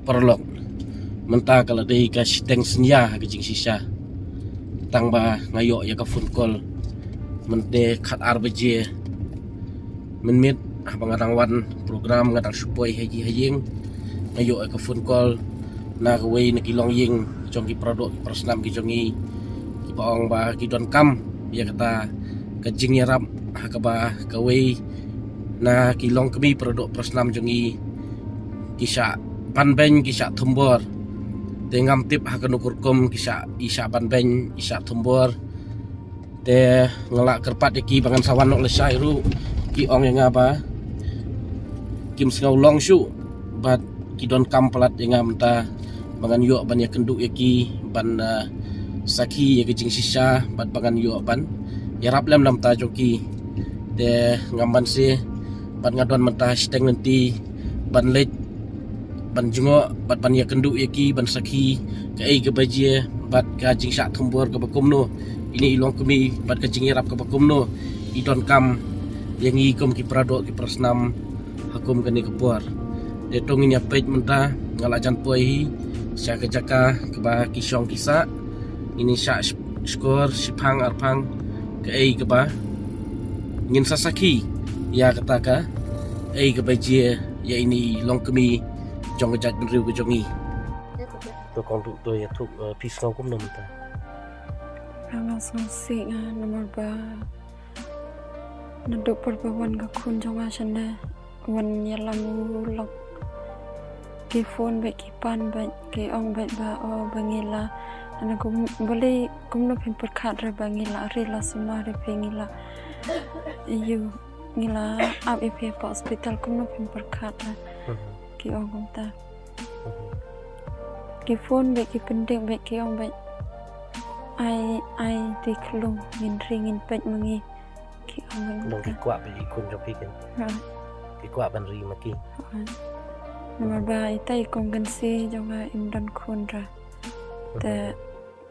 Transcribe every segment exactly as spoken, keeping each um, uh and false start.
Paralok, mynta ka la dei ka shiteng synñia ha ka jingshisha. Tang ba nga ïoh ïa ka phone call mynta khat ar baje mynmiet, haba nga dang wan program, nga dang shu poi ha ïing, nga ïoh ïa ka phone call na kawei na ki longïing jong ki paradoh ki parasnam ki jong ngi, kiba ong ba ki donkam ïa kata ka jingïarap ha kaba kawei na ki longkmie paradoh parasnam jong ngi ki shah ban beiñ, ki shah thombor. Te ngam tip ha kano ka rukom ki shah, i shah ban beiñ, i shah thombor. Te nga la kyrpad ïa ki ba ngan sa wan noh lashai ruh, ki ong ïa nga ba kim sngew long shuh bad ki donkam palat ïa nga mynta ba ngan ïoh ban ïakynduh ïa ki, ban, ah, sakhi ïa ka jingshisha bad ba ngan ïoh ban ïarap lem na bynta jong ki. Te ngam banse bad nga don mynta shiteng lynti ban leit ban jngoh bad ban ïakynduh ïa ki, ban sakhi kaei kaba jia bad ka jingshah thombor kaba kumno ine i longkmie bad ka jingïarap kaba kumno i donkam ïa ngi kum ki paradoh ki parasnam ha kum kane ka por. Te to ngin ïa peit mynta, nga la jan poi hi sha ka jaka kaba ki shong ki sah, ngin ïa shah sh-, shkor shiphang arphang kaei kaba ngin sa sakhi ïa kata kaei kaba jia ïa ine i longkmie jong ka jaitbynriew ka jong ngi. To kong, to ïathuh, eh, phi sngew kumno mynta? Nga sngewsih nga namar ba naduh por ba wan ka khun jong nga shane, wan ïalam u lok, ki phone bad ki pan bad ki ong bad ba, oh, ba ngi la, ana kum, balei kumno phim pyrkhat re ba ngi la ri la sumar ïa phi, ngi la ïoh, ngi la ap ïa phi ha hospital, kumno phim pyrkhat re. Mhm. Ki ong kumta. Mhm. Ki phone bad ki pyndik bad ki ong bad, ai, ai, te khlung, ngin ri, ngin peit ma ngi. Ki ong bad. Dang ki kwah bad i khun jong phi kin. Ha. Ki kwah ban ri ma ki. Ha. Namar ba ita i kong Gansi jong nga im don khun ra. Mhm. Te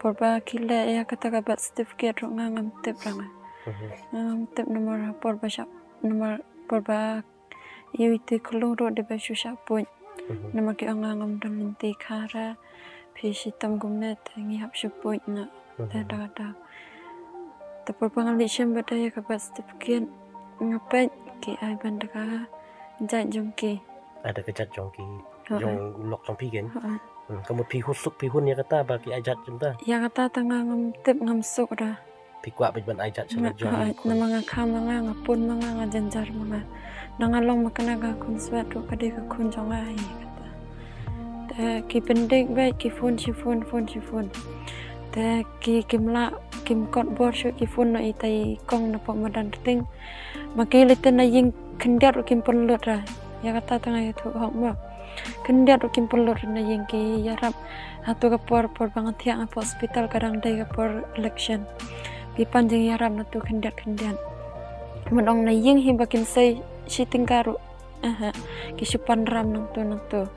por ba ki leh ïa kata ka birth certificate ruh nga ngam tip ra nga. Mhm. Nga ngam tip namar por ba shah, namar por ba ïa ita i khlung ruh dei ba shu shah poi. Mhm. Namar ki ong nga ngam don lynti kha ra, phi shitom kumne te ngi hap shu poi na. Mhm. Te da da. Te por ba nga leit shim bad ïa ka birth certificate, nga peit ki ai ban da ka jait jong ki. Ai da ka jait jong ki. Ha. Jong u lok jong phi kin. Ha. Hmm, ka mut phi hun suk, phi hun ïa kata ba ki ai jait jong ta. Ïa kata te nga ngam tip, ngam suk ra. Phi kwah bad ban ai jait sha la jong. Nga, ha, namar nga kham ma nga, nga pun ma nga, nga jynjar ma nga. Nang nga long ma kane ka khun swet ruh ka dei ka khun jong nga hi kata. Te ki pyndik bad ki phone shi phone, phone shi phone. Te ki, kim lah, kim kot bor shuh ki phone noh ita i kong na pok madan rting. Ma ki leit te na ïing khyndiat ruh kim pynlut ra. Ïa kata te nga ïathuh hok mo. Khyndiat ruh kim pynlut ra na ïing, ki ïarap. Hato ka por, por ba nga thiah nga poi hospital ka dang dei ka por election. Ki pan jingïarap nato khyndiat khyndiat. Mut ong na ïing hi ba kin sei shi tyngka ruh. Aha. Ki shu pan ram nangto nangto.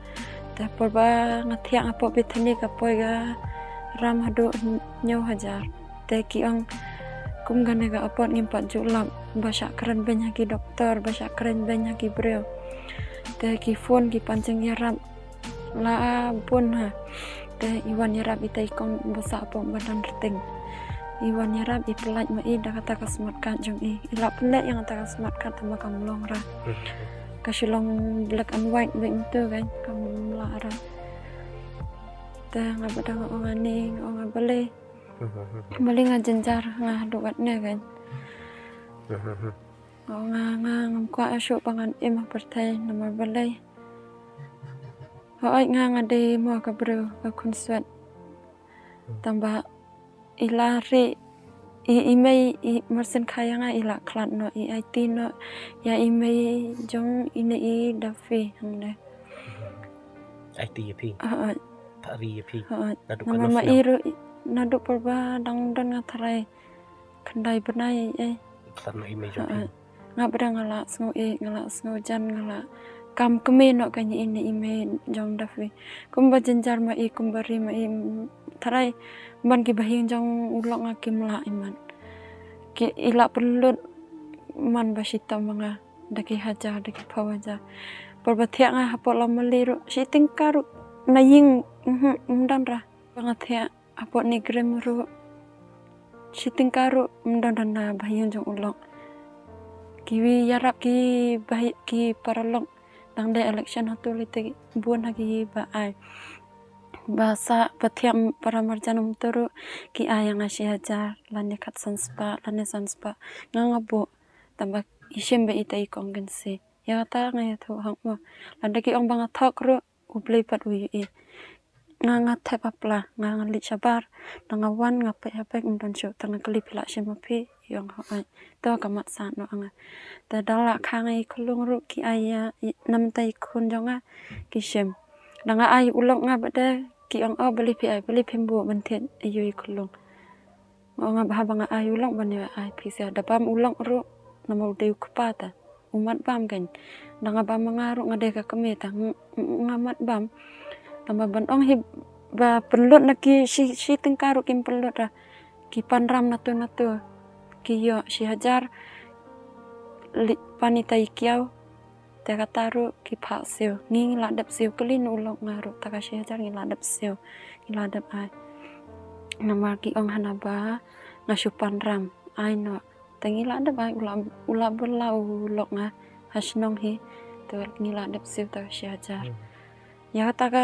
Te por ba nga thiah nga poi Bethany ka poi ka ram haduh hynñiew hajar. Te ki ong kum kane ka apot ngim pat ju lap, ba shah kren beiñ ha ki doktor, ba shah kren beiñ ha ki briew. Te ki phone, ki pan jingïarap la bun ha. Te i wan ïarap ita i kong ba sah pok madan rting. I wan ïarap, i pyllait ma i da kata ka smart card jong i. I la pynleit ïa kata ka smart card tangba kam long ra. Mhm. Ka shu long black and white bad mynta kan, kam lah ra. Te nga bad nga ong ani, nga ong balei. Mhm. Balei nga jynjar nga haduh katne kan. Mhm. Nga, nga, nga ngam kwah shuh ba ngan im ha pyrthei namar balei. Hooid nga, nga dei mo ka briew ka khun swet. Hmm. Tangba i la ri i, i mei i myrsien kha ïa nga, i la khlad noh, i aiti noh ïa i mei jong ine i Daffy hangne. Hmm. Aiti ïa phi? Hooid. Phah ri ïa phi? Hooid. Naduh katno snem? Namar ma i ruh i, naduh por ba dang don nga tharai khyndai bnai, eh. Khlad noh i mei jong phi. Ha, ha. Nga bad nga la sngew ïeit, nga la sngew jan, nga la kam kmie noh ka ïa ine i mei jong Daffy. Kumba jynjar ma i, kumba ri ma i, mm, tharai ban ki bahaïing jong u lok nga kim lah i man. Ki i la pynlut man ba shitom ma nga. Da ki hajar, da ki phew hajar. Por ba thiah nga hapoh Lawmali ruh, shi tyngka ruh Na ïing, mhm, ym don ra. Ba nga thiah hapoh NEIGRIHMS ruh, shi tyngka ruh ym don ra na ba ha ïing jong u lok. Ki ïarap ki ba ha-, ki paralok, dang dei election hato lei te bun ha ki ba ai. Ba sah ba thiah paramarjan um tu ruh, ki ai ïa nga shi hajar lane khatsan spah lane san spah. Nga nga buh. Tang ba i shim ba ita i kong kin si. Ïa kata nga ïathuh hok mo. Lada ki ong ba nga thok ruh, U Blei pat u ïohi. Nga nga thep ha pla, nga nga leit shabar. Tang nga wan nga peit ha bag ym don shuh, tang nga kylli phi lah shim ma phi, i ong hooid. To ka mat sah noh nga. Te da la kha nga i khunlung ruh ki ai ïa, i, namta i khun jong nga ki shim. Da nga ai u lok nga bad de ki ong, oh, balei phi ai, balei phim buh ban thied ïa i khunlung. Nga ong nga ba haba nga ai u lok ban ïa ai pisa da bam u lok ruh namar u dei u kpa ta. U mat bam kein. Da nga bam ma nga ruh nga dei ka kmie ta ng-, ng-, nga mat bam. Tang ba ban ong hi ba pynlut na ki shi, shi tyngka ruh kim pynlut ra. Ki pan ram na tu na tu. Ki ïoh shi hajar. Leit pan ita i kiaw. Te kata ruh ki phah siew. Ngi ngi la dep siew, kylli na u lok nga ruh, ta ka shi hajar ngi la dep siew. Ngi la dep ai. Namar ki ong hana ba nga shu pan ram. Ai noh. Te ngi la dep ai, u la, u la bun la u lok nga ha shnong hi. Te ngi la dep siew ta ka shi hajar. Hmm. Ïa kata ka,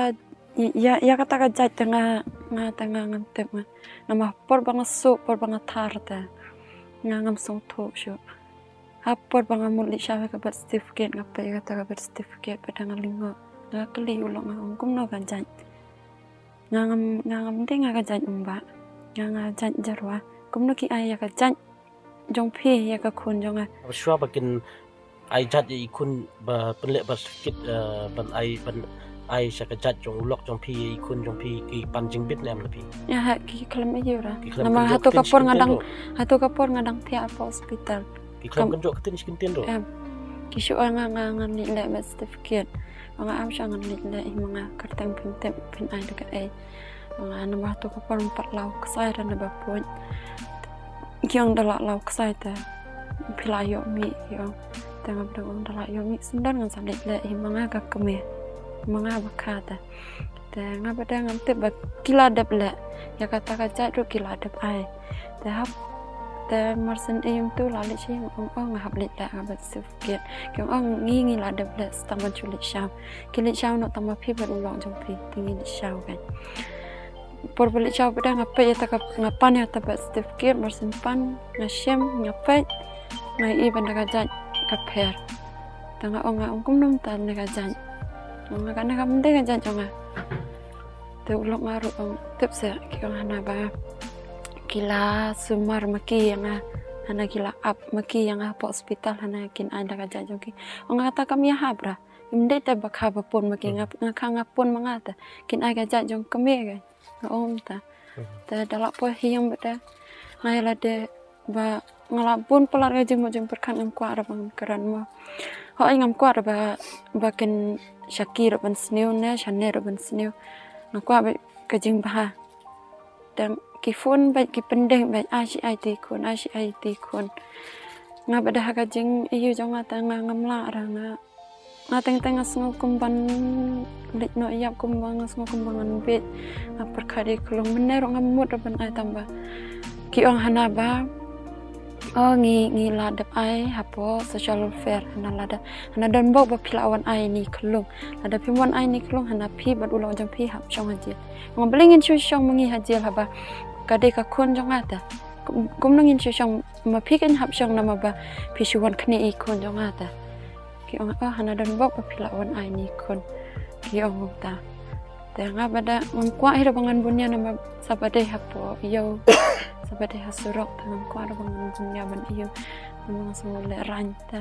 ïa, ïa kata ka jait te nga, nga te nga ngam tip nga. Namar por ba nga suk, por ba nga thar te nga ngam sngewthuh shuh. Ha por ba nga mut leit sha ka birth certificate, nga peit ïa kata ka birth certificate, bad nga lyngngoh. Nga kylli u lok nga, ong kumno ka jait. Nga ngam, nga ngam dei nga ka jait Umbah. Nga nga jait Jyrwa. Kumno ki ai ïa ka jait jong phi ïa ka khun jong nga. Shuwa ba kin ai jait ïa i khun ba pynleh birth certificate, eh, ban ai, ban ai sha ka jait jong u lok jong phi, ïa i khun jong phi ki pan jingbit ne em la phi? Ïa ha, ki khlem ïa ra. Ki khlem kynjoh ktien shi ktien ruh. Namar hato ka por nga dang, hato ka por nga dang thiah hapoh hospital. Ki khlem kynjoh ktien shi ktien ruh. Em. Ki shu ong nga, nga ngan leit leh birth certificate. Nga ap sha ngan leit leh, i ma nga kyrteng phin tip phin ai da kaei. Nga namar hato ka por ym pat la u ksai ra naba pun. Ki ong da la la u ksai te phi la ïoh mih, ki ong. Te nga bad ong da la ïoh mih syndon ngan sa leit leh, i ma nga ka kmie. Ma nga ba kha te. Te nga bad ngam tip ba ki la dep leh. Ïa kata ka jait ruh ki la dep ai. Te hap, te mar syn ei um tu la leit sha ïing, ong, ong nga hap leit leh, nga bad certificate. Ki ong, ong ngi ngi la dep leh, sa tang ban shu leit shaw. Ki leit shaw noh tang ma phi bad u lok jong phi, te ngi leit shaw kein. Por ba leit shaw bad nga peit ïa ta ka, nga pan ïa ta birth certificate, mar syn pan, nga shim, nga peit, nga ïohi ba na ka jait ka pher. Te nga ong, nga ong kumno mynta na ka jait. Nga ong kane kam dei ka jait jong nga. Te u lok nga ruh ong tip seh, ki ong hana ba ki la sumar ma ki ïa nga, hana ki la ap ma ki ïa nga hapoh hospital, hana kin ai da ka jait jong ki. Ong nga kata kam ïahap ra. Ym dei te ba kha ba pun ma ki, nga, nga kha nga pun ma nga te. Kin ai ka jait jong kmie ka. Nga ong ta. Te da la poi ha ïing bad te nga ïa lade ba nga la bun palat ka jingmut jingpyrkhat, ngam kwah ra ba ngan kren mo. Hooid ngam kwah ra ba, ba kin shaki ra ban sniew ne shane ra ban sniew. Nga kwah ba ka jingbha. Te ki phone bad ki pyndeng bad, ai shi ai ïa i khun, ai shi ai ïa i khun. Nga bad ha ka jingïohi jong nga te nga ngam lah ra, nga Nga teng teng nga sngew kumban leit noh ïap, kumba nga sngew kumba ngan bit. Nga pyrkhat ïa i khunlung, mynne ruh ngam mut ruh ban ai tang ba ki ong hana ba, oh, ngi, ngi la dep ai hapoh social welfare, hana lada, hana don bok ba phi la wan ai ïa i khunlung. Lada phim wan ai ïa i khunlung hana phi bad u lok jong phi hap shong ha jel. Nga, balei ngin shu shong ma ngi ha jel haba ka dei ka khun jong nga te. Kum, kumno ngin shu shong, ma phi kin hap shong namar ba phi shu wan knieh ïa i khun jong nga te. Ki ong, oh, hana don bok ba phi la wan ai ïa i khun. Ki ong kumta. Te nga bad ngam kwah hi ruh ba ngan bun ïa namar sa ba dei hapoh ïew, sa ba dei ha surok, te ngam kwah ruh ba ngan bun ïa ban ïew. Namar nga sngew lehraiñ te.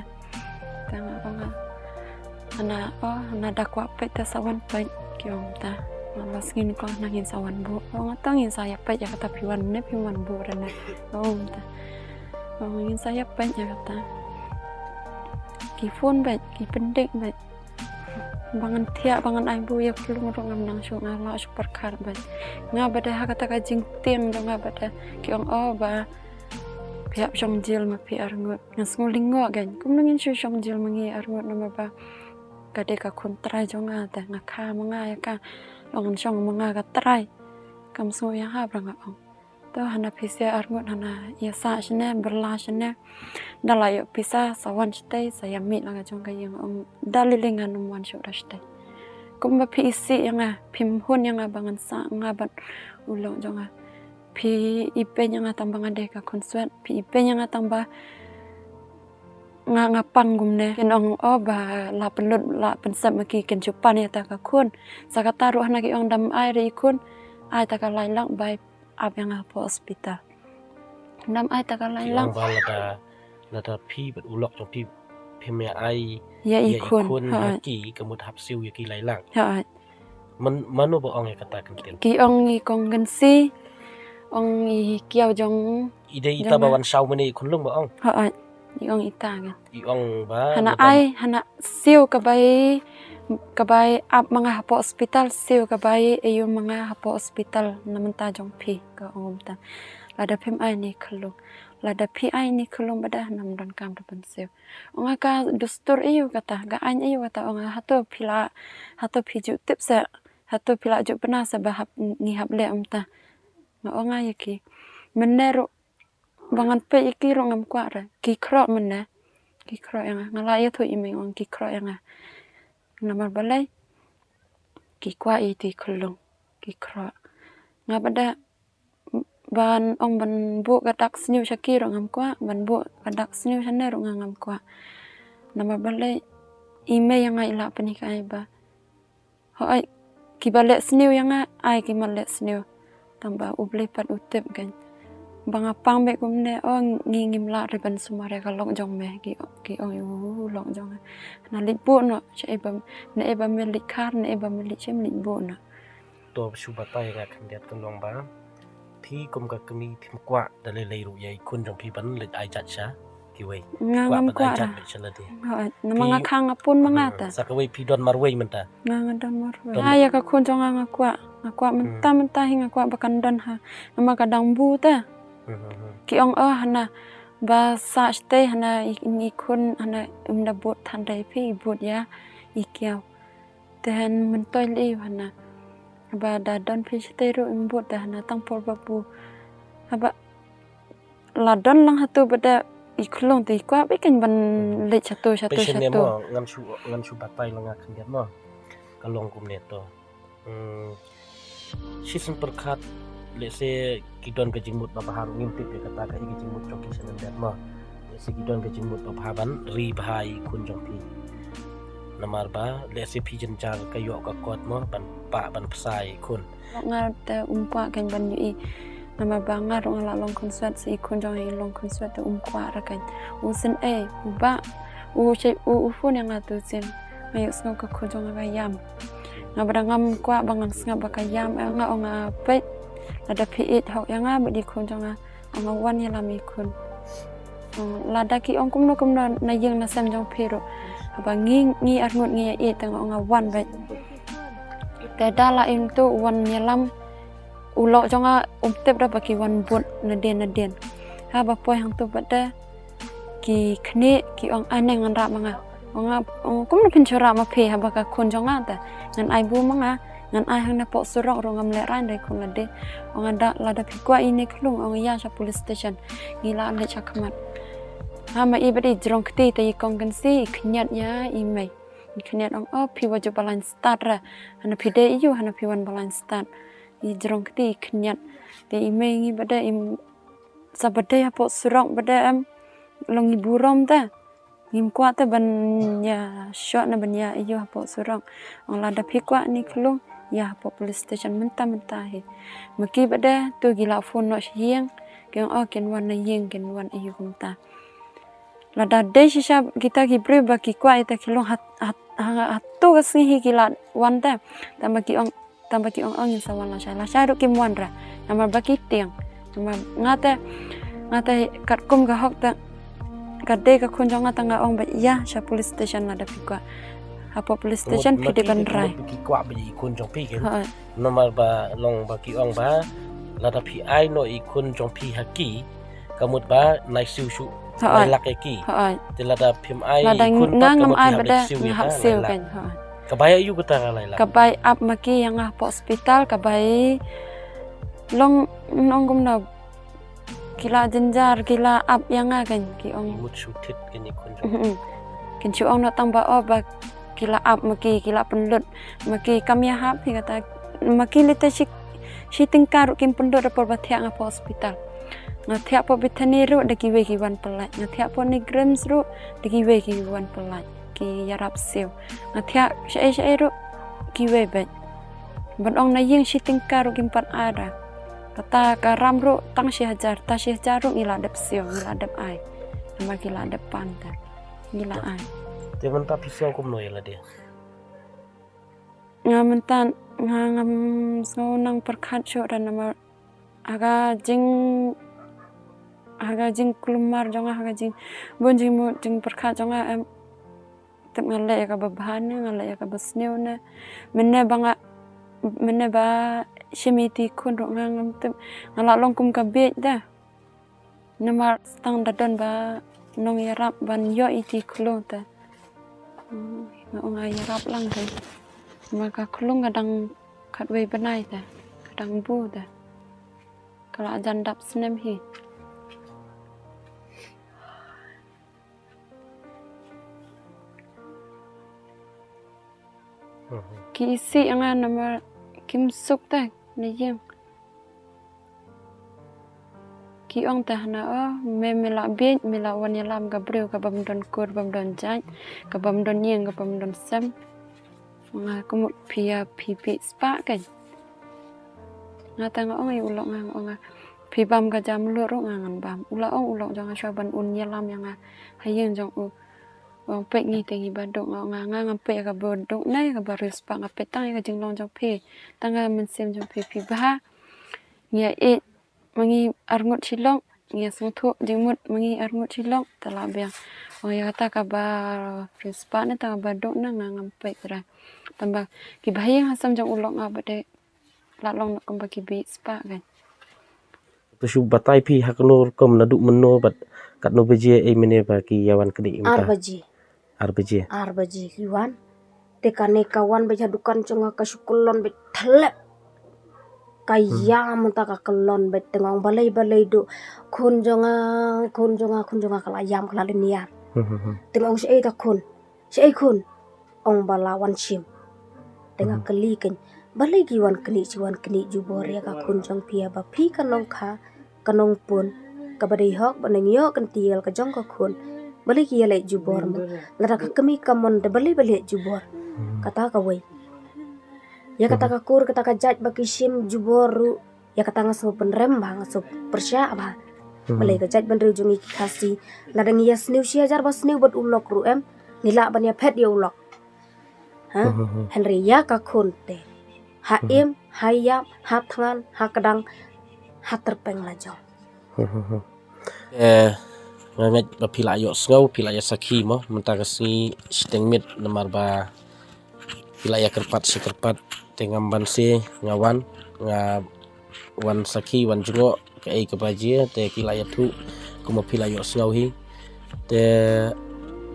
Te nga ong, hana, oh, hana da kwah peit te sa wan peit. Ki ong ta. Nga la sngew nyngkong hana ngin sa wan buh. Nga ong ta ngin sa ïa peit ïa kata phi wan ne phim wan buh re ne. Nga ong ta. Nga ong ngin sa ïa peit ïa kata. Ki phone beit, ki pyndeng beit. Ba ngan thiah, ba ngan ai buh ïa ka khunlung ruh ngam nang shuh, nga lah shu pyrkhat beit. Nga bad ha kata ka jingtieng jong nga bad ki ong, oh, ba phi hap shong jel ma phi arngut. Nga sngew lyngngoh kein. Kumno ngin shu shong jel ma ngi arngut namar ba ka dei ka khun trai jong nga, te nga kha ma nga ïa ka, long ngan shong ma nga ka trai. Kam sngew ïa ha bra nga ong. To hana pisa arngut hana ïa sa shane berla shane. Da la ïoh pisa sa wan shatei sa ïa mih la ka jong ka ïing ong da lili ngan ym wan shuh da shatei. Kumba phi isih ïa nga, phim hun ïa nga ba ngan sa nga bad u lok jong nga. Phi i peiñ ïa nga tang ba nga dei ka khun swet, phi i peiñ ïa nga tang ba nga nga pang kumne. Kin ong o ba la pynlut la pynsep ma ki kin shu pan ïa ta ka khun. Sa kata ruh hana ki ong dam ai re i khun. Ai ta ka lai lak bai ap ïa nga hapoh hospital. Dam ai ta ka lai lak. Lada lada phi bad u lok jong phi phim ïa ai ïa i khun ha ki ka mut hap siew ïa ki lai lak. Ha. Mano ba ong ïa kata kan tiang? Ki ong i kong Gansi, ong i kiaw jong i dei ita ba wan shaw mane i khunlung ba ong. Ha. I ong ita kan. I ong ba hana ai hana siew ka bai ka bai ap ma nga hapoh hospital, siew ka bai ayu ma nga hapoh hospital na mynta jong phi ka ong mynta. Lada phim ai ni khunlung, lada phi ai ni khunlung ba da nam don kam da ban siew. Ong ka dustur ayu kata, ka aiñ ayu kata, ong hato phi la, hato phi ju tip sa, hato phi la ju pynah sa ba hap ngi hap leh mynta. Nga ong ïa ki. Mynne ruh ba ngan peit ïa ki ruh ngam kwah re. Ki khroh mynne. Ki khroh ïa nga. Nga la ïathuh i mei ong ki khroh ïa nga. Namar balei? Ki kwah ïa i khunlung. Ki khroh. Nga ba da ban ong ban buh ka dak sniew sha ki ruh ngam kwah, ban buh ka dak sniew shane ruh nga ngam kwah. Namar balei i mei ïa nga i la pynhikai ba hooid ki ba leh sniew ïa nga, ai ki mat leh sniew. Tang ba U Blei pat u tip kan. Ba nga pang beit kumne, o ngi ngim lah re ban sumar ïa ka lok jong me, ki ki ong u lok jong nga. Na leit buh noh, sha eba na eba me leit khar, na eba me leit shem leit buh noh. To shu batai nga khyndiat ka long ba phi kum ka kmie phim kwah da lei lei ruh ïa i khun jong phi ban leit ai jat sha kiwei. Nga ngam kwah da. Namar nga khang apun ma nga ta. Sa kawei phi don marwei mynta. Nga nga don marwei. Nga ïa ka khun jong nga nga kwah. Nga kwah mynta mynta hi nga kwah ba kan don ha. Namar ka dang bu ta. Ki ong o hana ba sa shatei hana i khun hana um da bud than dei phi i bud ïa i kiaw. Te han myntoi lei hana. Ba da don phi shatei ruh im bud da hana tang por ba bu. Haba la don lang hato ba da i khunlung te i kwah beit kan ban leit shato shato shato. Ngan shu ngan shu batai lang nga khyndiat mo. Ka long kumne to. Shisien pyrkhat lehse ki don ka jingmut ba bha ruh ngim tip ïa kata ka i ka jingmut jong ki sha lyndet mo. Lehse ki don ka jingmut ba bha ban ri bha i khun jong phi. Namar ba lehse phi jynjar ka ïoh ka kot mo ban pah ban psa i khun. Nga te um kwah kan ban ïohi. Namar ba nga ruh nga la long khun swet sa i khun jong i long khun swet te um kwah ra kan. U sien ei u ba u che u u phone ïa nga tu sien. Nga ïohsngew ka khun jong nga ka ïam. Nga ba dang ngam kwah ba ngan sngap ba ka ïam eh nga ong nga peit. Lada phi ïeit hok ïa nga bad i khun jong nga ong nga wan ïalam i khun. Lada ki ong kumno kumno na ïing na sem jong phi ruh haba ngi ngi arngut ngi ïa ïeit te nga ong nga wan bad. Te da la im tu wan ïalam u lok jong nga um tip da ba ki wan bud nadien nadien. Haba poi hangtu bad da ki khnieh ki ong ai neng ngan rah ma nga. Ong nga ong kumno phin shu rah ma phi haba ka khun jong nga ta ngan ai bu ma nga ngan ai hangne poh surok ruh ngam lehraiñ da i khun lade. Ong nga da lada phi kwah ine khunlung ong ïa sha police station ngi la leit sha khmat. Ha ma i bad i jrong kti te i kong Gansi i khniat ïa i mei. I khniat ong o phi wa ju ba lain stad ra hana phi dei ïa u hana phi wan ba lain stad. I jrong kti i khniat te i mei ngi bad da im sa bad dei hapoh surok bad da em long i burom ta. Ngim kwah te ban ïa shoh na ban ïa ïa hapoh surok. Ong lada phi kwah ni khunlung ïa hapoh police station mynta mynta hi. Ma ki bad da tu ki la phone noh shi ïing ki ong o kin wan na ïing kin wan ïa kumta. Lada dei shisha kita ki briew ba ki kwah ita ki long hat hat hat tu ka sngi hi ki la wan te. Tang ba ki ong tang ba ki ong ong in sa wan lashai lashai ruh kim wan ra. Namar ba ki tieng namar nga te nga te katkum ka hok te ka dei ka khun jong nga te nga ong ba ïa sha police station lada phi kwah. Hapoh police station phi dei ban rai. Ki kwah ba i khun jong phi kin. Namar ba long ba ki ong ba lada phi ai noh i khun jong phi ha ki ka mut ba nai siew shu Hooid. Lai lak ïa ki. Hooid. Te lada phim ai, lada i khun nga pat, ngam ai bad nga hap siew ïa ka, lai lak. Ka bai ïa u kata ka lai lak. Ka bai ap ma ki ïa nga hapoh hospital, ka bai long nong kumno. Ki la jynjar, ki la ap ïa nga kan, ki ong. Mut shu thied kine khun jong. Mhm. Kin shu ong noh tang ba, oh, ba ki la ap ma ki, ki la pynlut ma ki, kam ïahap hi kata. Ma ki lei te shi, shi tyngka ruh kim pynlut ha por ba thiah nga hapoh hospital. Nga thiah hapoh Bethany ruh da kiwei ki wan pyllait. Nga thiah hapoh NEIGRIHMS ruh da kiwei ki wan pyllait, ki ïarap siew. Nga thiah shaei shaei ruh kiwei beit. Ban ong na ïing shi tyngka ruh kim pat ai da. Kata ka ram ruh tang shi hajar, ta shi hajar ruh ngi la dep siew, ngi la dep ai. Namar ki la dep pan ta. Ngi la ai. Te mynta phi sngew kumno ïa lade? Nga mynta nga ngam sngew nang pyrkhat shuh da namar ha ka jing, ha ka jingkulmar jong nga, ha ka jingbun jingmut jingpyrkhat jong nga, em, tip nga leh ïa kaba bha ne, nga leh ïa kaba sniew ne. Mynne ba nga, mynne ba shim ïa iti khun ruh nga ngam tip, nga la long kum ka bieit da. Namar tang da don ba nongïarap ban ïoh iti khlung te. Hmm, nga ong nga ïarap lang te. Namar ka khlung ka dang khatwei bnai te, ka dang bun te. Ka la jan dap snem hi. Mhm. Ki isih ïa nga namar kim suk te na ïing. Ki ong te hana, oh, me, me la bieit, me la wan ïalam ka briew kabym don kur, bym don jait, kabym don ïing, kabym don sem. Nga kumut phi ïa phi bieit spah kan. Nga te nga ong ïa u lok nga, nga ong nga, phi bam ka jam lut ruh nga ngan bam. U la ong u lok jong nga shuwa ban un ïalam ïa nga ha ïing jong u. Ong peit ngi te ngi ba duk, nga ong nga, nga ngam peit ïa kaba duk ne kaba riewspah, nga peit tang ïa ka jinglong jong phi. Tang ka mynsiem jong phi, phi bha. Ngi ïa ïeit ma ngi arngut shilong, ngi ïa sngewthuh jingmut ma ngi arngut shilong, te la biang. Ong ïa kata kaba riewspah ne, kata kaba duk ne nga ngam peit trai. Tang ba kiba ha ïing ha sem jong u lok nga ba dei la long noh kumba ki bieit spah kan. To shu batai phi ha kano rukom, naduh mynno bad katno baje ei mynne ba ki ïa wan knieh mynta? Ar baje. Ar baje. Ar baje ki wan. Te kane ka wan beit ha dukan jong nga, ka shu kyllon beit thlep. Ka ïam mynta ka kyllon beit, te nga ong balei, balei duh khun jong nga, khun jong nga, khun jong nga ka la ïam, ka la lynñiar. Hmm, hmm, hmm. Te nga ong shaei ta khun. Shaei khun? Ong ba la wan shim. Te nga kylli kein, balei ki wan knieh, shi wan knieh jubor ïa ka khun jong phi, ba phi ka nongkha, ka nongpun kaba dei hok, ba nang ïoh kynti ïa ka jong ka khun. Balei ki ïaleh jubor mo? Lada ka kmie ka mon te balei ba leh jubor? Kata kawei. Ïa kata ka kur, kata ka jait ba ki shim jubor ruh, ïa kata nga sngew pynrem bha, nga sngew pyrshah bha. Balei ka jaitbynriew jong ngi ki Khasi, lada ngi ïa sniew shi hajar ba sniew bad u lok ruh em, ngi lah ban ïa phet ïa u lok. Ha? Hynrei ïa ka khun te, ha im, ha ïap, ha thngan, ha kdang, ha tyrpeng la jong. Eh, nga ngeit ba phi la ïohsngew, phi la ïa sakhi mo, mynta ka sngi shiteng miet namar ba phi la ïa kyrpad shi kyrpad, te ngam banse nga wan, nga wan sakhi, wan jngoh kaei kaba jia, te ki la ïathuh kumba phi la ïohsngew hi. Te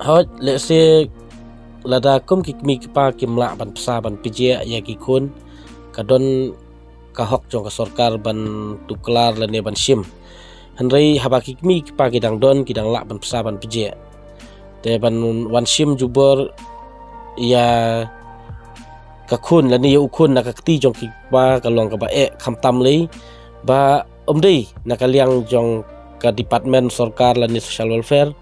hooid, lehse lada kum ki kmie ki kpa kim lah ban pynsa ban pynjia ïa ki khun, ka don ka hok jong ka sorkar ban tuklar lane ban shim. Hynrei haba ki kmie ki kpa ki dang don, ki dang lah ban pynsa ban pynjia. Te ban wan shim jubor ïa ka khun lane ïa u khun na ka kti jong ki kpa ka long kaba eh khamtam lei, ba ym dei na ka liang jong ka department sorkar lane social welfare,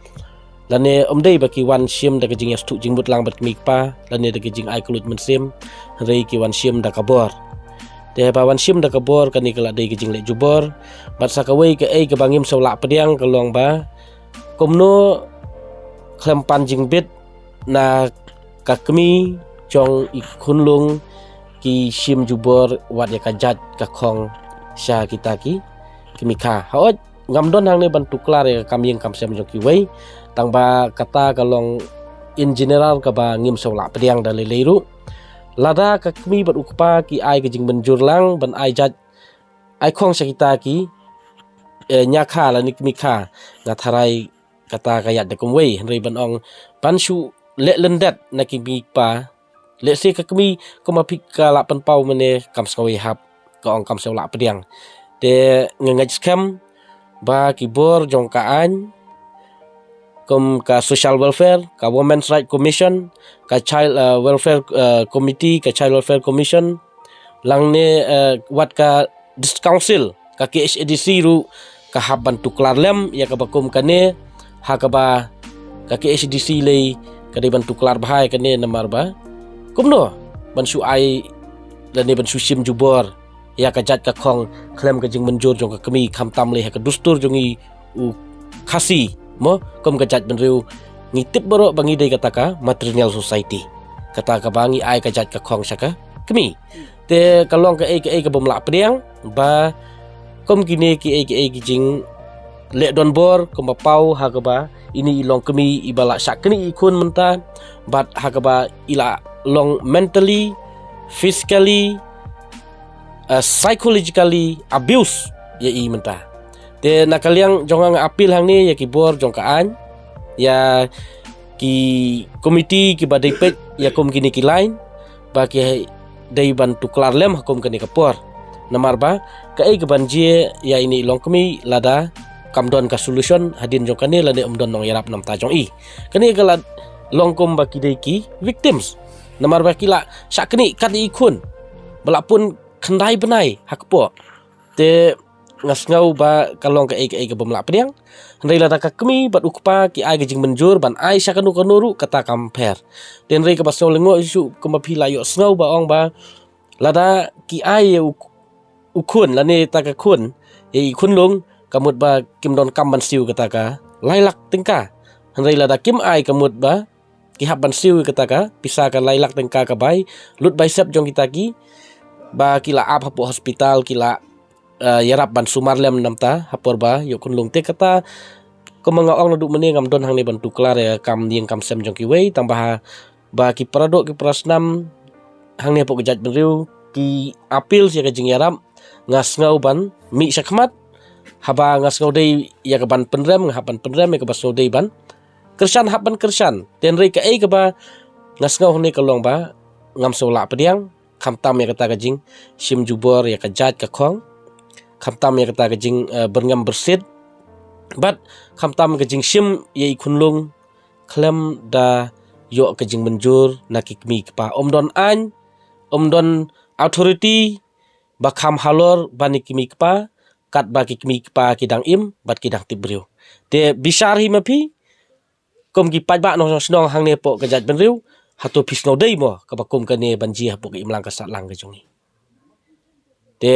lane ym dei ba ki wan shim da ka jingïasngewthuh jingmut lang bad kmie kpa lane da ka jingai kylluid mynsiem, hynrei ki wan shim da ka bor. Te ba wan shim da ka bor, kane ka la dei ka jingleh jubor. Bad sa kawei kaei kaba ngim sngewlah pdiang ka long ba kumno khlem pan jingbit na ka kmie jong i khunlung ki shim jubor wat ïa ka jait ka khong sha kita ki kmie kha. Hooid, ngam don hangne ban tuklar ïa ka kam ïing kam sem jong kiwei, tang ba kata ka long in general kaba ngim sngewlah pdiang da lei lei ruh. Lada ka kmie bad u kpa ki ai ka jingmynjur lang ban ai jait, ai khong sha kita ki, eh, ñiah kha lane kmie kha, nga tharai kata ka ïaid da kumwei, hynrei ban ong ban shu leh lyndet na ki kmie ki kpa. Lehse ka kmie kumba phi ka lah pynpaw mynne kam sngew ïahap, ka ong kam sngew lah pdiang. Te nga ngeit skhem ba ki bor jong ka aiñ, kum ka Social Welfare, ka Women's Right Commission, ka Child uh, Welfare uh, Committee, ka Child Welfare Commission, lang ne uh, wat ka District Council, ka K H A D C ruh ka hap ban tuklar lem ïa kaba kum kane, ha kaba ka K H A D C lei ka dei ban tuklar bha ïa kane. Namar ba kumno ban shu ai lane ban shu shim jubor ïa ka jait ka khong khlem ka jingmynjur jong ka kmie, khamtam lei ha ka dustur jong ngi u Khasi mo, kum ka jait bynriew ngi tip baroh ba ngi dei kata ka matrilineal society, kata kaba ngi ai ka jait ka khong sha ka kmie. Te ka long kaei kaei ka bym lah pdiang ba kum kine kiei kiei ki jingleh donbor kumba paw ha kaba ine i longkmie iba la shah knieh i khun mynta, bad ha kaba i la long mentally, physically, uh, psychologically abuse ïa i mynta. Te na ka liang jong nga, nga appeal hangne ïa ki bor jong ka aiñ, ïa ki komiti kiba dei peit ïa kum kine ki lain ba ki dei ban tuklar lem ha kum kane ka por. Namar ba kaei kaban jia ïa ine i longkmie lada kam don ka solution hadien jong kane lane ym don nongïarap namar ta jong i. Kane ka la long kumba ki dei ki victims. Namar ba ki la shah knieh kat i khun ba la pun khyndai bnai ha kpoh. Te nga sngew ba ka long kaei kaei ka bym lah pdiang. Hynrei lada ka kmie bad u kpa ki ai ka jingmynjur ban ai sha kano kano ruh, kata kam pher. Te hynrei kaba sngew lyngngoh shuh kumba phi la ïohsngew ba ong ba lada ki ai ïa u, u khun lane ta ka khun ïa i khunlung, ka mut ba kim donkam ban siew kata ka lai lak tyngka. Hynrei lada kim ai, ka mut ba ki hap ban siew ïa kata ka pisa ka lai lak tyngka ka bai lut bai sep jong kita ki ba ki la ap hapoh hospital, ki la uh, ïarap ban sumar lem namar ta ha por ba ïoh khunlung. Te kata kumba nga ong naduh mynne, ngam don hangne ban tuklar ïa ka kam ïing kam sem jong kiwei, tang ba ha ba ki paradoh ki parasnam hangne hapoh ka jaitbynriew ki appeal ïa ka jingïarap, nga sngew ban mih shakhmat. Haba nga sngew dei ïa ka ban pynrem, nga hap ban pynrem ïa kaba sngew dei ban kyrshan, hap ban kyrshan. Te hynrei kaei kaba nga sngew hangne ka long ba ngam sngew lah pdiang, khamtam ïa kata ka jingshim jubor ïa ka jait ka khong, khamtam ïa kata ka jing uh, byrngem byrsit, bad khamtam ka jingshim ïa i khunlung khlem da ïoh ka jingmynjur na ki kmie ki kpa. Ym don aiñ, ym don authority ba kham halor ban ïa ki kmie ki kpa, katba ki kmie ki kpa ki dang im bad ki dang tip briew. Te bishar hi ma phi kum ki paidbah nongshong shnong hangne hapoh ka jaitbynriew, hato phi sngew dei mo kaba kum kane ban jia hapoh ka imlang ka sahlang ka jong ngi? Te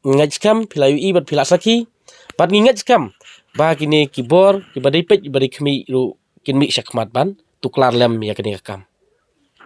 ngi ngeit skhem phi la ïohi bad phi la sakhi, bad ngi ngeit skhem ba kine ki bor kiba dei peit, kiba dei khmih ruh kin mih shakhmat ban tuklar lem ïa kane ka kam.